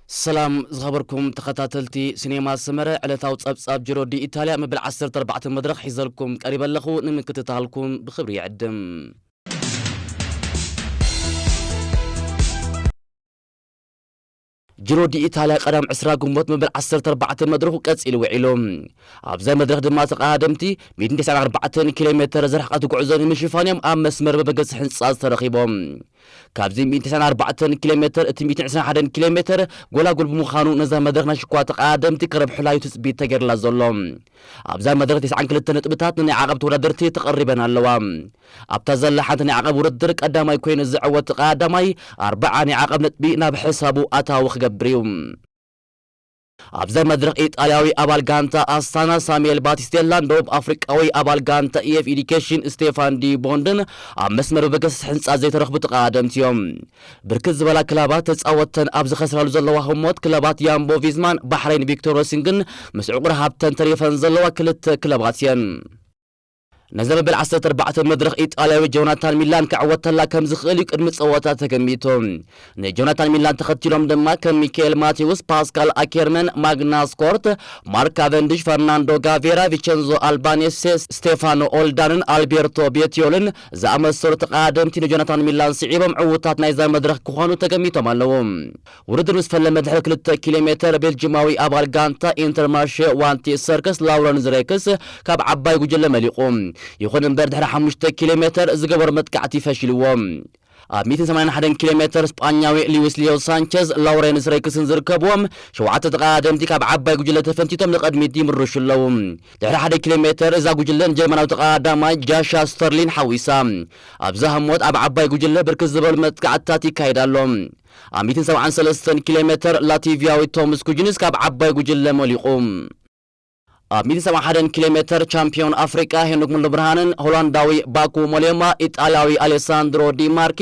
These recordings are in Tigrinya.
ሰላም ዝኸበርኩም ተኸታተልቲ ሲኔማ ሰመረ፣ ዕለታዊ ጸብጻብ ጅሮ ዲ ኢታልያ መበል ዓሰርተ ኣርባዕተ መድረኽ ሒዘልኩም ቀሪበ ኣለኹ። ንምክትታልኩም ብኽብሪ ይዕድም። ጅሮ ዲ ኢታልያ ቀዳም ዕስራ ግንቦት መበል ዓሰርተ ኣርባዕተ መድረኹ ቀጺሉ ውዒሉ። ኣብዛ መድረኽ ድማ ተቐዳደምቲ ሚእትን ተስዓን ኣርባዕተን ኪሎ ሜተር ዝረሓቐት ጉዕዞ ንምሽፋን እዮም ኣብ መስመር በበገስ ህንጻ ዝተረኺቦም። ካብዚ ሚእትን ተስዓን ኣርባዕተን ኪሎ ሜተር እቲ ሚእትን ዕስራን ሓደን ኪሎ ሜተር ጎላጉል ብምዃኑ ነዛ መድረኽ ናይ ሽኳ ተቐዳደምቲ ክረብሑላ እዩ ትጽቢት ተገይርላ ዘሎ። ኣብዛ መድረኽ ተስዓን ክልተ ነጥብታት ንናይ ዓቐብ ተወዳደርቲ ተቐሪበን ኣለዋ። ኣብታ ዘላ ሓንቲ ናይ ዓቐብ ውድድር ቀዳማይ ኮይኑ ዝዕወት ተቐዳዳማይ ኣርብዓ ናይ ዓቐብ ነጥቢ ናብ ሕሳቡ ኣታዊ ክገብር እዩ። ኣብዛ መድረኽ ኢጣልያዊ ኣባል ጋንታ ኣስታና ሳሙኤል ባቲስቴላን ደቡብ ኣፍሪቃዊ ኣባል ጋንታ ኢኤፍ ኤዱኬሽን ስቴፋን ዲ ቦንድን ኣብ መስመር በገስ ህንጻ ዘይተረኽቡ ተቐዳደምቲ እዮም። ብርክት ዝበላ ክለባት ተጻወተን ኣብ ዝኸስራሉ ዘለዋ ህሞት ክለባት ያምቦ ቪዝማን ባሕሬን ቪክቶር ሮሲንግን ምስ ዕቑር ሃብተን ተሪፈን ዘለዋ ክልተ ክለባት እየን። ነዚ መበል ዓሰርተ ኣርባዕተ መድረኽ ኢጣልያዊ ጆናታን ሚላን ክዕወተላ ከም ዝኽእል እዩ ቅድሚ ጸወታ ተገሚቱ። ንጆናታን ሚላን ተኸቲሎም ድማ ከም ሚካኤል ማቴዎስ፣ ፓስካል ኣኬርመን፣ ማግናስ ኮርት፣ ማርክ ካቨንዲሽ፣ ፈርናንዶ ጋቬራ፣ ቪቸንዞ ኣልባኔሴ፣ ስቴፋኖ ኦልዳንን ኣልቤርቶ ቤትዮልን ዝኣመሰሉ ተቐዳደምቲ ንጆናታን ሚላን ስዒቦም ዕዉታት ናይዛ መድረኽ ክኾኑ ተገሚቶም ኣለዉ። ውድድር ምስ ፈለመ ድሕሪ ክልተ ኪሎ ሜተር ቤልጂማዊ ኣባል ጋንታ ኢንተርማርሼ ዋንቲ ሰርከስ ላውረንስ ሬክስ ካብ ዓባይ ጉጅለ መሊቑ። ይኹን እምበር ድሕሪ ሓሙሽተ ኪሎ ሜተር ዝገበሮ መጥቃዕቲ ፈሽልዎ። ኣብ ሚእትን ሰማንያን ሓደን ኪሎ ሜተር ስጳኛዊ ሉዊስ ሊዮ ሳንቸዝ ላውረንስ ሬክስን ዝርከብዎም ሸውዓተ ተቐዳደምቲ ካብ ዓባይ ጉጅለ ተፈንቲቶም ንቕድሚት ይምርሹ ኣለዉ። ድሕሪ ሓደ ኪሎ ሜተር እዛ ጉጅለ ንጀርመናዊ ተቐዳዳማይ ጃሻ ስተርሊን ሓዊሳ። ኣብዛ ህሞት ኣብ ዓባይ ጉጅለ ብርክት ዝበሉ መጥቃዕትታት ይካየድ ኣሎ። ኣብ ሚእትን ሰብዓን ሰለስተን ኪሎ ሜተር ላቲቪያዊ ቶምስ ኩጅንስ ካብ ዓባይ ጉጅለ መሊቑ። ኣብ ሚእትን ሰብዓን ሓደን ኪሎ ሜተር ቻምፒዮን ኣፍሪቃ ሄኖክ ሙሉብርሃንን ሆላንዳዊ ባኩ ሞሌማ፣ ኢጣልያዊ ኣሌሳንድሮ ዲ ማርኪ፣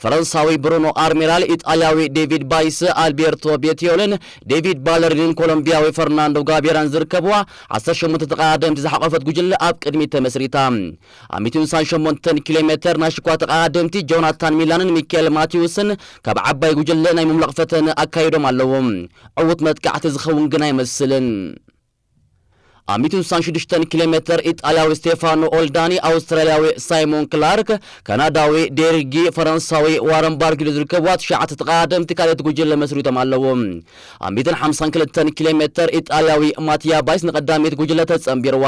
ፈረንሳዊ ብሩኖ ኣርሜላል፣ ኢጣልያዊ ዴቪድ ባይስ፣ ኣልቤርቶ ቤትዮልን ዴቪድ ባለሪንን ኮሎምቢያዊ ፈርናንዶ ጋቤራን ዝርከብዋ ዓሰርተ ሸሞንተ ተቐዳደምቲ ዝሓቖፈት ጉጅለ ኣብ ቅድሚት ተመስሪታ። ኣብ ሚእትን ስሳን ሸሞንተን ኪሎ ሜተር ናይ ሽኳ ተቐዳደምቲ ጆናታን ሚላንን ሚካኤል ማቴዎስን ካብ ዓባይ ጉጅለ ናይ ምምላቕ ፈተነ ኣካይዶም ኣለዉ። ዕዉት መጥቃዕቲ ዝኸውን ግን ኣይመስልን። ኣብ ሚእትን ስሳን ሽዱሽተን ኪሎ ሜተር ኢጣልያዊ ስቴፋኖ ኦልዳኒ፣ ኣውስትራልያዊ ሳይሞን ክላርክ፣ ካናዳዊ ዴሪጊ፣ ፈረንሳዊ ዋረን ባርጊሎ ዝርከብዋ ትሽዓተ ተቐዳደምቲ ካልኦት ጉጅለ መስሪቶም ኣለዉ። ኣብ ሚእትን ሓምሳን ክልተን ኪሎ ሜተር ኢጣልያዊ ማቲያ ባይስ ንቐዳሚት ጉጅለ ተጸንቢርዋ።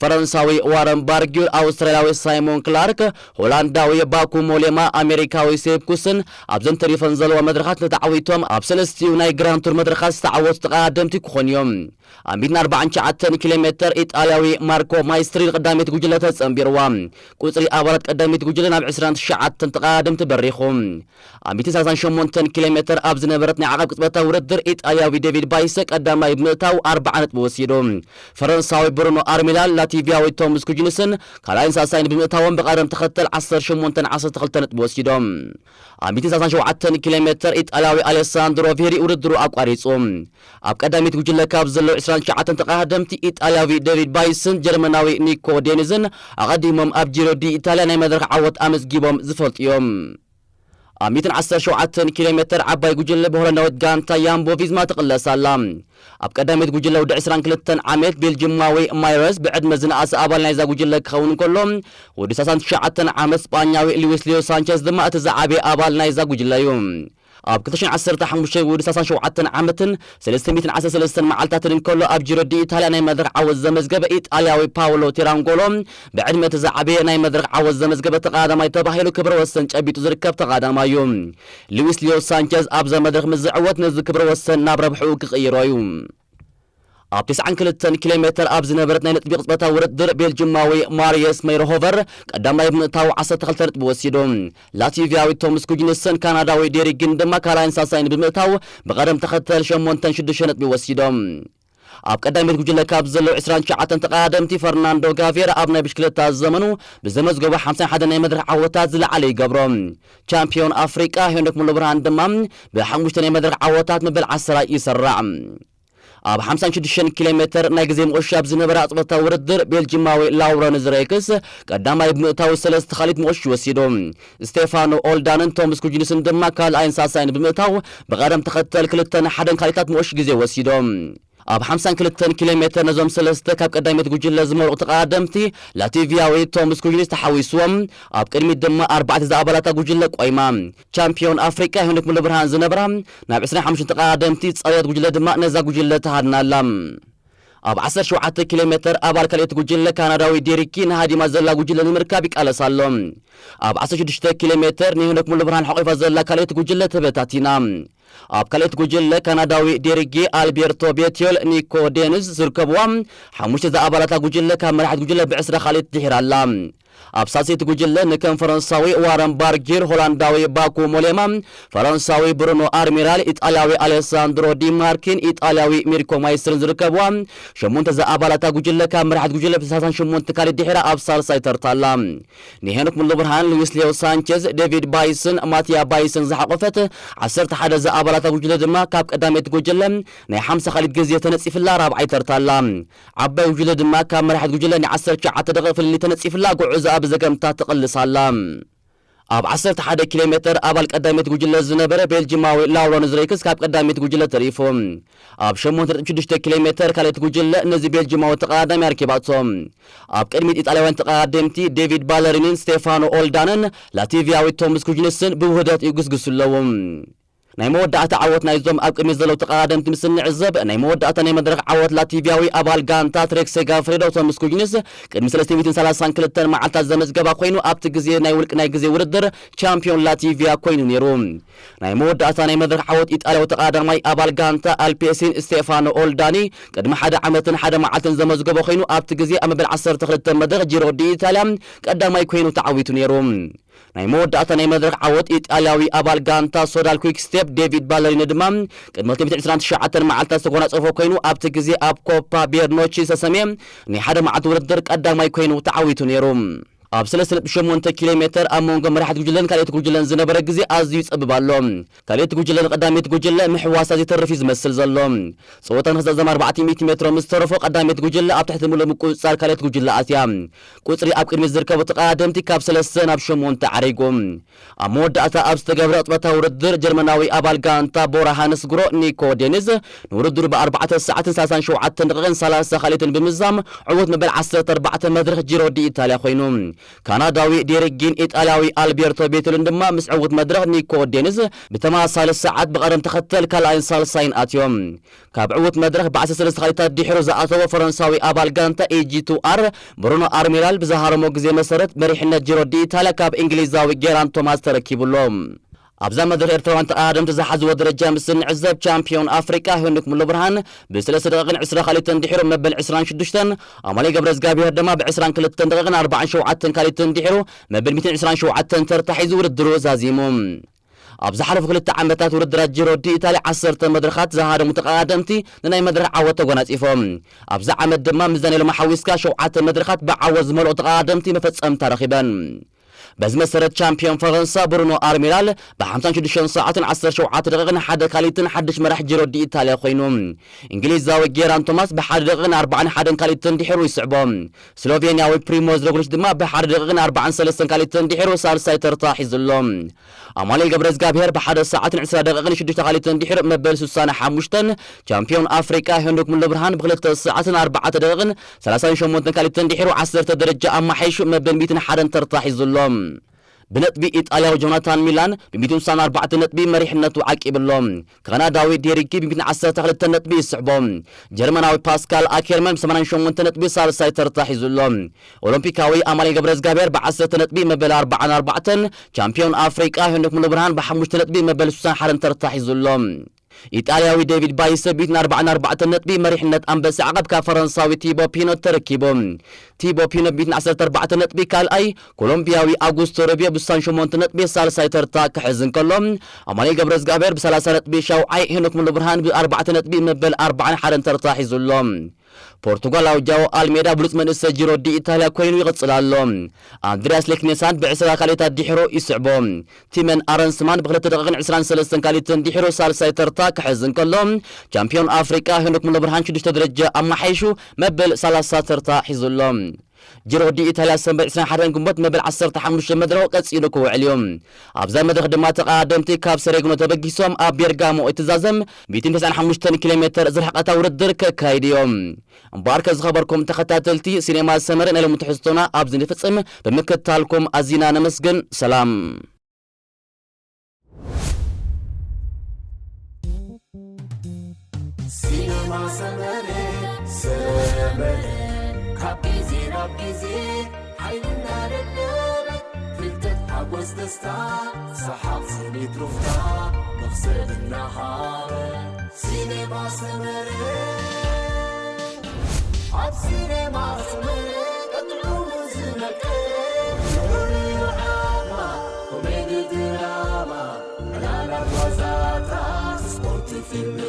ፈረንሳዊ ዋረን ባርጊል፣ ኣውስትራልያዊ ሳይሞን ክላርክ፣ ሆላንዳዊ ባኩ ሞሌማ፣ ኣሜሪካዊ ሴፕ ኩስን ኣብዘን ተሪፈን ዘለዋ መድረኻት ንተዓዊቶም ኣብ ሰለስቲኡ ናይ ግራንድ ቱር መድረኻት ዝተዓወቱ ተቐዳደምቲ ክኾኑ እዮም። ኣብ ሚእትን ኣርባዓን ትሽዓተን ኪሎ ሜተር ኢጣልያዊ ማርኮ ማይስትሪ ንቐዳሚት ጉጅለ ተጸንቢርዋ። ቁጽሪ ኣባላት ቀዳሚት ጉጅለ ናብ ዕስራን ትሽዓተን ተቐዳደምቲ በሪኹ። ኣብ ሚእትን ሰላሳን ሸሞንተን ኪሎ ሜተር ኣብ ዝነበረት ናይ ዓቐብ ቅጽበታዊ ውድድር ኢጣልያዊ ዴቪድ ባይሰ ቀዳማይ ብምእታው ኣርብዓ ነጥቢ ወሲዱ። ፈረንሳዊ ብሩኖ ኣርሜላል፣ ላቲቪያዊ ቶምስ ኩጅንስን ካልኣይን ሳልሳይን ብምእታዎም ብቐደም ተኸተል ዓሰርተ ሸሞንተን ዓሰርተ ክልተን ነጥቢ ወሲዶም። ኣብ ሚእትን ሰላሳን ሸውዓተን ኪሎ ሜተር ኢጣልያዊ ኣሌሳንድሮ ቬሪ ውድድሩ ኣቋሪጹ። ኣብ ቀዳሚት ጉጅለ ካብ ዘለዉ ዕስራን ትሽዓተን ተቐዳደምቲ ኢጣልያዊ ዴቪድ ባይስን ጀርመናዊ ኒኮ ዴኒዝን ኣቐዲሞም ኣብ ጂሮ ዲ ኢታልያ ናይ መድረኽ ዓወት ኣመዝጊቦም ዝፈልጡ እዮም። ኣብ ሚእትን ዓሰርተ ሸውዓተን ኪሎ ሜተር ዓባይ ጉጅለ ብሆላንዳዊት ጋንታ ያምቦ ቪዝማ ትቕለስ ኣላ። ኣብ ቀዳሚት ጉጅለ ወዲ ዕስራን ክልተን ዓመት ቤልጅማዊ ማይረስ ብዕድመ ዝነኣሰ ኣባል ናይዛ ጉጅለ ክኸውን እንከሎ፣ ወዲ ሰላሳን ትሽዓተን ዓመት ስጳኛዊ ሉዊስ ሊዮ ሳንቸዝ ድማ እቲ ዝዓበየ ኣባል ናይዛ ጉጅለ እዩ። ኣብ ክልተ ሽሕን ዓሰርተ ሓሙሽተን ወዲ ሰላሳን ሸውዓተን ዓመትን ሰለስተ ሚእትን ዓሰርተ ሰለስተን መዓልታትን እንከሎ ኣብ ጂሮ ዲ ኢታልያ ናይ መድረኽ ዓወት ዘመዝገበ ኢጣልያዊ ፓውሎ ቴራንጎሎ ብዕድመ እቲ ዝዓበየ ናይ መድረኽ ዓወት ዘመዝገበ ተቐዳዳማይ ተባሂሉ ክብረ ወሰን ጨቢጡ ዝርከብ ተቐዳዳማይ እዩ። ሉዊስ ሊዮ ሳንቸዝ ኣብዛ መድረኽ ምስ ዝዕወት ነዚ ክብረ ወሰን ናብ ረብሕኡ ክቕይሮ እዩ። ኣብ ተስዓን ክልተን ኪሎ ሜተር ኣብ ዝነበረት ናይ ነጥቢ ቅጽበታዊ ውድድር ቤልጅማዊ ማርየስ መይርሆቨር ቀዳማይ ብምእታው ዓሰርተ ክልተ ነጥቢ ወሲዱ። ላቲቪያዊ ቶምስ ኩጅንሰን ካናዳዊ ዴሪክ ግን ድማ ካልኣይን ሳልሳይን ብምእታው ብቐደም ተኸተል ሸሞንተን ሽዱሽተ ነጥቢ ወሲዶም። ኣብ ቀዳሚት ጉጅለ ካብ ዘለዉ ዕስራን ትሽዓተን ተቐዳደምቲ ፈርናንዶ ጋቬራ ኣብ ናይ ብሽክለታ ዘመኑ ብዘመዝገቦ ሓምሳን ሓደን ናይ መድረኽ ዓወታት ዝለዓለ ይገብሮ። ቻምፒዮን ኣፍሪቃ ሄኖክ ሙሉብርሃን ድማ ብሓሙሽተ ናይ መድረኽ ዓወታት መበል ዓሰራ ይሰራዕ። ኣብ ሓምሳን ሽዱሽተን ኪሎ ሜትር ናይ ግዜ ምቕሻብ ዝነበረ ኣጽበታ ውድድር ቤልጂማዊ ላውረንስ ሬክስ ቀዳማይ ብምእታው ሰለስተ ካልኢት ምቕሽ ወሲዱ። ስቴፋኖ ኦልዳንን ቶምስ ኩጅኒስን ድማ ካልኣይን ሳሳይን ብምእታው ብቐደም ተኸተል ክልተን ሓደን ካልኢታት ምቕሽ ግዜ ወሲዶም። ኣብ ሓምሳን ክልተን ኪሎ ሜትር ነዞም ሰለስተ ካብ ቀዳመይቲ ጉጅለ ዝመርቑ ተቐዳደምቲ ላቲቪያዊ ቶምስ ኩጅኒስ ተሓዊስዎም። ኣብ ቅድሚት ድማ ኣርባዕተ ዝኣባላታ ጉጅለ ቆይማ። ቻምፒዮን ኣፍሪቃ ሄኖክ ሙሉብርሃን ዝነበራ ናብ ዕስራን ሓሙሽተን ተቐዳደምቲ ጸርያት ጉጅለ ድማ ነዛ ጉጅለ ተሃድና ኣላ። ኣብ ዓሰርተ ሸውዓተ ኪሎ ሜትር ኣባል ካልኦት ጉጅለ ካናዳዊ ዴሪኪ ንሃዲማ ዘላ ጉጅለ ንምርካብ ይቃለስ ኣሎ። ኣብ ዓሰርተ ሽዱሽተ ኪሎ ሜትር ንሄኖክ ሙሉብርሃን ሓቆፋ ዘላ ካልኦት ጉጅለ ተበታቲና። ኣብ ካልኦት ጉጅለ ካናዳዊ ዴሪጊ፣ ኣልቤርቶ ቤትዮል፣ ኒኮ ዴንዝ ዝርከብዋ ሓሙሽተ ዝኣባላታ ጉጅለ ካብ መራሕት ጉጅለ ብዕስራ ካልኦት ድሒራ ኣላ። ኣብ ሳልሰይቲ ጉጅለ ንከም ፈረንሳዊ ዋረን ባርጊር፣ ሆላንዳዊ ባኩ ሞሌማ፣ ፈረንሳዊ ብሩኖ ኣርሚራል፣ ኢጣልያዊ ኣሌሳንድሮ ዲማርኪን ኢጣልያዊ ሚርኮ ማይስርን ዝርከብዋ ሸሞንተ ዝኣባላታ ጉጅለ ካብ መራሕት ጉጅለ ብሰላሳን ሸሞንተ ካልኦት ድሒራ ኣብ ሳልሳይ ተርታ ኣላ። ንሄኖክ ሙሉብርሃን፣ ሉዊስ ሊዮ ሳንቼዝ፣ ዴቪድ ባይስን ማቲያ ባይስን ዝሓቆፈት ዓሰርተ ሓደ ዝኣባላታ ጉጅለ ድማ ካብ ቀዳመይቲ ጉጅለ ናይ ሓምሳ ካልኢት ግዜ ተነጺፍላ ራብዓይ ተርታ ኣላ። ዓባይ ጉጅለ ድማ ካብ መራሕት ጉጅለ ናይ ዓሰርተ ትሽዓተ ደቂቕ ፍልልይ ተነጺፍላ ጉዕዞኣ ብዘገምታ ትቕልስ ኣላ። ኣብ ዓሰርተ ሓደ ኪሎ ሜትር ኣባል ቀዳመይቲ ጉጅለ ዝነበረ ቤልጂማዊ ላውረንስ ሬክስ ካብ ቀዳመይቲ ጉጅለ ተሪፉ። ኣብ ሸሞንተ ነጥቢ ሽዱሽተ ኪሎ ሜትር ካልኦት ጉጅለ ነዚ ቤልጂማዊ ተቐዳዳሚ ኣርኪባቶ። ኣብ ቅድሚት ኢጣልያውያን ተቐዳደምቲ ዴቪድ ባለሪኒን ስቴፋኖ ኦልዳንን ላቲቪያዊ ቶምስ ኩጅኒስን ብውህደት ይጉስግሱ ኣለዉ። ናይ መወዳእታ ዓወት ናይዞም ኣብ ቅድሚት ዘለዉ ተቐዳደምቲ ምስ እንዕዘብ፣ ናይ መወዳእታ ናይ መድረኽ ዓወት ላቲቪያዊ ኣባል ጋንታ ትሬክ ሴጋፍሬዶ ቶምስ ኩጅኒስ ቅድሚ ሰለስተ ሚእትን ሰላሳን ክልተን መዓልታት ዘመዝገባ ኮይኑ፣ ኣብቲ ግዜ ናይ ውልቂ ናይ ግዜ ውድድር ቻምፒዮን ላቲቪያ ኮይኑ ነይሩ። ናይ መወዳእታ ናይ መድረኽ ዓወት ኢጣልያዊ ተቐዳዳማይ ኣባል ጋንታ ኣልፔሲን ስቴፋኖ ኦልዳኒ ቅድሚ ሓደ ዓመትን ሓደ መዓልትን ዘመዝገቦ ኮይኑ፣ ኣብቲ ግዜ ኣብ መበል ዓሰርተ ክልተ መድረኽ ጂሮ ዲ ኢታልያ ቀዳማይ ኮይኑ ተዓዊቱ ነይሩ። ናይ መወዳእታ ናይ መድረኽ ዓወት ኢጣልያዊ ኣባል ጋንታ ሶዳል ኩክ ስቴፕ ዴቪድ ባለሪኒ ድማ ቅድሚ ክልተ ሚእትን ዕስራን ትሽዓተን መዓልታት ዝተጎናጸፎ ኮይኑ፣ ኣብቲ ግዜ ኣብ ኮፓ ቤርኖቺ ዝተሰምየ ናይ ሓደ መዓልቲ ውድድር ቀዳማይ ኮይኑ ተዓዊቱ ነይሩ። ኣብ ሰለስተ ነጥቢ ሸሞንተ ኪሎ ሜትር ኣብ መንጎ መራሕቲ ጉጅለን ካልኦት ጉጅለን ዝነበረ ግዜ ኣዝዩ ይጸብብ ኣሎ። ካልኦት ጉጅለ ንቀዳመይቲ ጉጅለ ምሕዋሳ ዘይተርፍ እዩ ዝመስል ዘሎ። ጸወታ ንኽዛዘም ኣርባዕተ ሚእቲ ሜትሮ ምስ ተረፎ ቀዳመይቲ ጉጅለ ኣብ ትሕቲ ምሉእ ምቁጽጻር ካልኦት ጉጅለ ኣትያ። ቁጽሪ ኣብ ቅድሚት ዝርከቡ ተቐዳደምቲ ካብ ሰለስተ ናብ ሸሞንተ ዓሪጉ። ኣብ መወዳእታ ኣብ ዝተገብረ ቅጽበታዊ ውድድር ጀርመናዊ ኣባል ጋንታ ቦራ ሃንስ ግሮ ኒኮ ዴኒዝ ንውድድሩ ብኣርባዕተ ሰዓትን ሰላሳን ሸውዓተን ደቂቕን ሰላሳ ካልኢትን ብምዛም ዕዉት መበል ዓሰርተ ኣርባዕተ መድረኽ ጂሮ ዲ ኢታልያ ኮይኑ። ካናዳዊ ዴሪክ ጊን ኢጣልያዊ ኣልቤርቶ ቤትልን ድማ ምስ ዕዉት መድረኽ ኒኮ ዴኒዝ ብተመሳሳሊ ሰዓት ብቐደም ተኸተል ካልኣይን ሳልሳይን ኣትዮም። ካብ ዕዉት መድረኽ ብዓሰርተ ሰለስተ ካልኢታት ድሒሩ ዝኣተወ ፈረንሳዊ ኣባል ጋንታ ኤጂ ቱ ኣር ብሩኖ ኣርሜላል ብዝሃረሞ ግዜ መሰረት መሪሕነት ጂሮ ዲ ኢታልያ ካብ እንግሊዛዊ ጌራን ቶማስ ተረኪቡ ኣሎ። ኣብዛ መድረኽ ኤርትራውያን ተቐዳደምቲ ዝሓዝዎ ደረጃ ምስ እንዕዘብ፣ ቻምፒዮን ኣፍሪቃ ሄኖክ ሙሉብርሃን ብሰለስተ ደቂቕን ዕስራ ካልኢትን ድሒሩ መበል ዕስራን ሽዱሽተን፣ ኣማኑኤል ገብረዝጋብሄር ድማ ብዕስራን ክልተን ደቂቕን ኣርባዓን ሸውዓተን ካልኢትን ድሒሩ መበል ሚእትን ዕስራን ሸውዓተን ተርታ ሒዙ ውድድሩ ዛዚሙ። ኣብ ዝሓለፉ ክልተ ዓመታት ውድድራት ጂሮ ዲ ኢታልያ ዓሰርተ መድረኻት ዝሃደሙ ተቐዳደምቲ ንናይ መድረኽ ዓወት ተጎናጺፎም። ኣብዚ ዓመት ድማ ምስ ዳንኤል ሓዊስካ ሸውዓተ መድረኻት ብዓወት ዝመልኦ ተቐዳደምቲ መፈጸምታ ረኺበን። በዚ መሰረት ቻምፒዮን ፈረንሳ ብሩኖ ኣርሜላል ብ ሓምሳን ሽዱሽተን ሰዓትን ዓሰርተ ሸውዓተ ደቂቕን ሓደ ካልኢትን ሓድሽ መራሕ ጂሮ ዲ ኢታልያ ኮይኑ። እንግሊዛዊ ጌራን ቶማስ ብሓደ ደቂቕን ኣርባዓን ሓደን ካልኢትን ድሒሩ ይስዕቦ። ስሎቬንያዊ ፕሪሞዝ ሮግሊች ድማ ብሓደ ደቂቕን ኣርባዓን ሰለስተን ካልኢትን ድሒሩ ሳልሳይ ተርታ ሒዙ ኣሎ። ኣማኑኤል ገብረዝጋብሄር ብሓደ ሰዓትን ዕስራ ደቂቕን ሽዱሽተ ካልኢትን ድሒሩ መበል ስሳን ሓሙሽተን፣ ቻምፒዮን ኣፍሪቃ ሄኖክ ሙሉብርሃን ብክልተ ሰዓትን ኣርባዕተ ደቂቕን ሰላሳን ሸሞንተን ካልኢትን ድሒሩ ዓሰርተ ደረጃ ኣማሓይሹ መበል ሚእትን ሓደን ተርታ ሒዙ ኣሎ። ብነጥቢ ኢጣልያዊ ጆናታን ሚላን ብሚእትን ስሳን ኣርባዕተ ነጥቢ መሪሕነቱ ዓቂቡ ኣሎ። ካናዳዊ ዴሪክ ጊ ብሚእትን ዓሰርተ ክልተ ነጥቢ ይስዕቦ። ጀርመናዊ ፓስካል ኣኬርመን ብሰማንያን ሸሞንተ ነጥቢ ሳልሳይ ተርታ ሒዙ ኣሎ። ኦሎምፒካዊ ኣማኑኤል ገብረዝጋብሄር ብዓሰርተ ነጥቢ መበል ኣርባዓን ኣርባዕተን፣ ቻምፒዮን ኣፍሪቃ ሄኖክ ሙሉብርሃን ብሓሙሽተ ነጥቢ መበል ስሳን ሓደን ተርታ ሒዙ ኣሎ። ኢጣልያዊ ዴቪድ ባይሰ ብሚእትን ኣርባዓን ኣርባዕተን ነጥቢ መሪሕነት ኣንበሳ ዓቐብ ካብ ፈረንሳዊ ቲቦ ፒኖት ተረኪቡ። ቲቦ ፒኖት ብሚእትን ዓሰርተ ኣርባዕተ ነጥቢ ካልኣይ፣ ኮሎምቢያዊ ኣጉስቶ ሩቢዮ ብስሳን ሸሞንተ ነጥቢ ሳልሳይ ተርታ ክሕዝ እንከሎ፣ ኣማኑኤል ገብረዝጋብሄር ብሰላሳ ነጥቢ ሻውዓይ፣ ሄኖክ ሙሉብርሃን ብኣርባዕተ ነጥቢ መበል ኣርባዓን ሓደን ተርታ ሒዙ ኣሎ። ፖርቱጋላዊ ጃኦ ኣልሜዳ ብሉጽ መንእሰይ ጂሮ ዲ ኢታልያ ኮይኑ ይቕጽል ኣሎ። ኣንድሪያስ ሌክኔሳን ብ20 ካልኢታት ድሒሩ ይስዕቦ። ቲመን ኣረንስማን ብ2 ደቂቕን 23 ካልኢትን ድሒሩ ሳልሳይ ተርታ ክሕዝ እንከሎ፣ ቻምፒዮን ኣፍሪቃ ሄኖክ ሙሉብርሃን ሽዱሽተ ደረጃ ኣመሓይሹ መበል 30 ተርታ ሒዙ ኣሎ። ጂሮ ዲ ኢታልያ ሰንበት 21 ግንቦት መበል 15 መድረኽ ቀጺሉ ክውዕል እዩ። ኣብዛ መድረኽ ድማ ተቐዳደምቲ ካብ ሰሬግኖ ተበጊሶም ኣብ ቤርጋሞ እትዛዘም 195 ኪሎ ሜትር ዝርሕቐታ ውድድር ከካይዱ እዮም። እምበኣር ከዝኸበርኩም ተኸታተልቲ ሲኔማ ሰመረ ናይ ሎሚ ትሕዝቶና ኣብዚ ንፍጽም። ብምክትታልኩም ኣዚና ነመስግን። ሰላም። ሲነማ ሰመረ ሰመረ ካብ ግዜ ናብ ግዜ ሓይልና ደለበ ፍልጠት ሓጎስ ደስታ ሰሓቕ ስኒት ሩፍታ መኽሰብ እናሃበ ሲነማ ሰመረ ኣብ ሲነማ ሰመረ ቀጥዑ ዝመቀ ርዑዓማ ኮሜዲ ድራማ ዕላላት ዋዛታት ስፖርት ፊልም